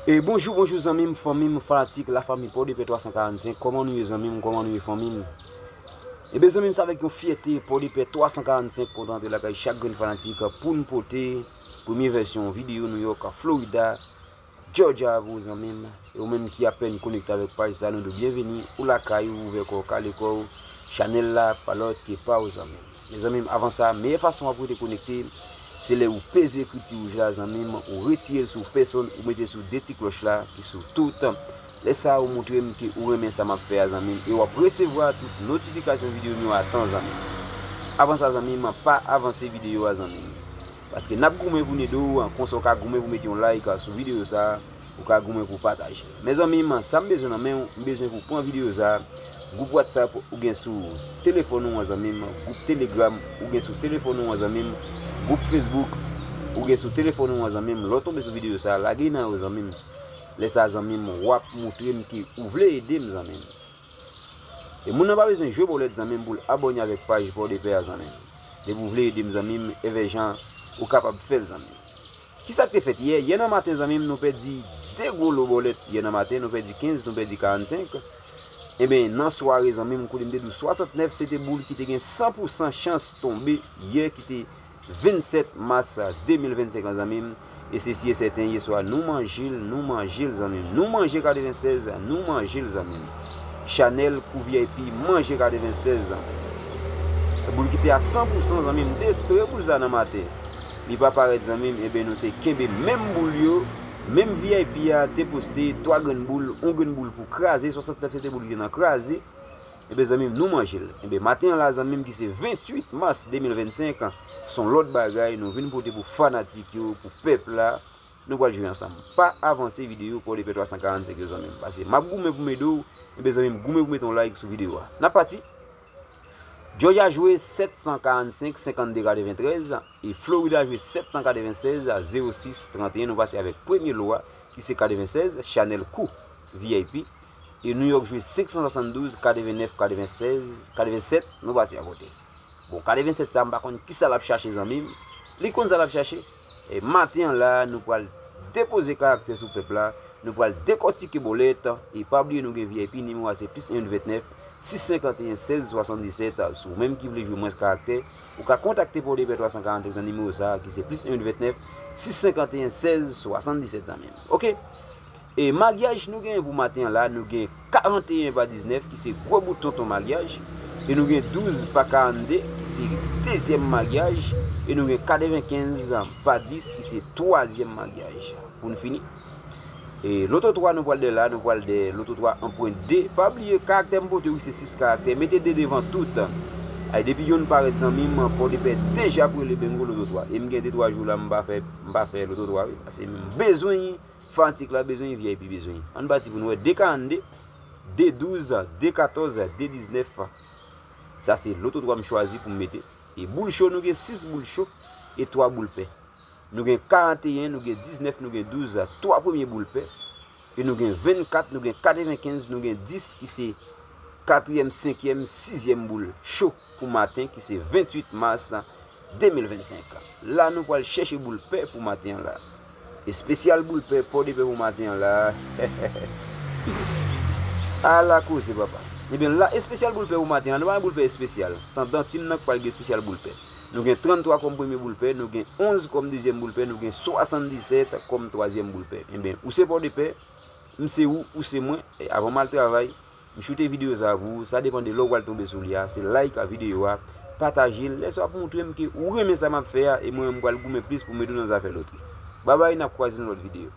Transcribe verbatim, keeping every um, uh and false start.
E bonjou, bonjou zanmi m, fanmi m, fanatik, lafanmi Pòdepè twa san karannsenk. Kòman nou ye zanmi m, kòman nou ye fanmi m? Ebyen zanmi m, se avèk yon fyète Pòdepè twa san karannsenk kontan antre lakay chak grenn fanatik pou n pote premye vèsyon videyo New York, Florida, Georgia pou ou zanmi m. E ou menm ki apèn konekte avèk paj sa, nou di w byenveni, ou lakay ou, ouvè kò w, kale kò w, chanèl la pa lòt ke pa ou zanmi m. Mezanmi m, avan sa, meyè fason w ap rete konekte, se lè ou peze ekriti wouj la zanmi m, ou retire l sou pèsòn, ou mete sou de ti klòch la ki sou tout. Lè sa a ou montre m ke ou renmen sa m ap fè a zanmi m, e w ap resevwa tout notifikasyon videyo m yo a tan zanmi m. Avan sa zanmi m, pa avanse videyo a zanmi m. Paske n ap goumen pou n ede w, konsa w ka goumen pou mete yon like sou videyo sa a, ou ka goumen pou pataje. Mezanmi m, sa m bezwen nan men w, m bezwen pou w pran videyo sa a, gwoup WhatsApp ou gen sou telefòn ou an zanmi m, gwoup Telegram ou gen sou telefòn ou an zanmi m, gwoup Facebook ou gen sou telefòn ou an zanmi m, lè w tonbe sou videyo sa a, lage nan yo zanmi m. Lè sa a zanmi m, w ap montre m ke ou vle ede m zanmi m. E moun nan pa bezwen jwe bòlèt zanmi m pou l abòne avèk paj Pòdepè a zanmi m. Depi w vle ede m zanmi m, evè jan ou kapab fè l zanmi m. Kisa k te fèt yè? Yè nan maten zanmi m, nou pèdi de gwo lo bòlèt. Yè nan maten, nou pèdi kenz, nou pèdi karannsenk. Ebyen, nan sware zanmi m, kote m te di w swasantnèf, se te boul ki te gen san pou san chans tonbe yè ki te vennsèt mas de mil vennsenk lan zanmi m. E se si e sèten, yè swa nou manje l, nou manje l zanmi m. Nou manje katrevennsèz, nou manje l zanmi m. Chanèl kou V I P manje katrevennsèz zanmi m. Boul ki te a san pou san zanmi m, m te espere boul sa nan maten. Li pa parèt zanmi m, ebyen nou te kenbe menm boul yo. Menm V I P a te poste twa grenn boul, yon grenn boul pou kraze, swasantnèf se te boul ki te nan kraze. Ebyen zanmi m, nou manje l. Ebyen maten an la zanmi m ki se venntuit mas de mil vennsenk, se yon lòt bagay nou vin pote pou fanatik yo, pou pèp la. Nou pral jwe ansanm. Pa avanse videyo Pòdepè twa san karannsenk yo zanmi m. Paske m ap goumen pou m ede w, ebyen zanmi m, goumen pou mete yon like sou videyo a. N ap pati. Georgia jwe sèt san karannsenk, senkannde katreventrèz, e Florida jwe sèt san katrevennsèz, zewo sis tranteyen. Nou pase avèk premye lo a, ki se katrevennsèz, chanèl kou V I P. E New York jwe senk san swasanndouz, katrevennèf, katrevensèz, katrevensèt, nou pase akote. Bon, katrevensèt sa, m pa konn kisa l ap chache, zanmi m. Li konn sa l ap chache. E maten an la, nou pral depoze karaktè sou pèp la. Nou pral dekòtike bòlèt. E pa bliye, nou gen V I P, nimewo a se plis en ventnèf, sis senkanteyen, sèz swasanndisèt. Si w menm ki vle jwe mwens karaktè, ou ka kontakte Pòdepè twa san karannsenk nan nimewo sa a, ki se plis en ventnèf, sis senkanteyen, sèz swasanndisèt, zanmi m. Oke? E maryaj nou genyen pou maten an la, nou gen karanteyen pa diznèf, ki se gwo bout tonton maryaj. E nou gen douz pa karannde, ki se dezyèm maryaj. E nou gen katrevenkenz pa dis, ki se twazyèm maryaj. Pou n fini. E loto twa nou pral dèyè la, nou pral dèyè loto twa an pwen de. Pa bliye, karaktè m pote wi se sis karaktè. Mete de devan tout. Ay, depi yonn parèt, zanmi m, Pòdepè deja ap rele bengo loto twa. E m gen de twa jou la, m pa fè, m pa fè loto twa wi. Paske m bezwen fanatik la bezwen, V I P bezwen. Ann pati pou n wè, de karannde, de douz, de katòz, de diznèf. Sa se loto twa m chwazi pou m mete. E boul cho, nou gen sis boul cho e twa boul pè. Nou gen karanteyen, nou gen diznèf, nou gen douz, twa premye boul pè. E nou gen vennkat, nou gen katrevenkenz, nou gen dis ki se katriyèm, senkyèm, sizyèm boul cho pou maten ki se venntuit mas de mil vennsenk. La nou pral chèche boul pè pou maten an la. Espesyal boul pè, Pòdepè pou maten an la. Ala koze papa. Ebyen la, espesyal boul pè pou maten an, nou pa gen boul pè espesyal. Se nan tim nan k pral gen espesyal boul pè. Nou gen tranntwa kòm premye boul pè, nou gen onz kòm dezyèm boul pè, nou gen swasanndisèt kòm twazyèm boul pè. Ebyen, ou se Pòdepè, m se ou, ou se mwen. E avan m al travay, m choute videyo sa pou ou. Sa depann de lè w pral tonbe sou li a. Se like a videyo a, pataje l. Lè sa w ap montre m ke ou renmen sa m ap fè a, e mwen menm m pral goumen plis pou m ede w nan zafè lotri. Babay, n ap kwaze nan lòt videyo.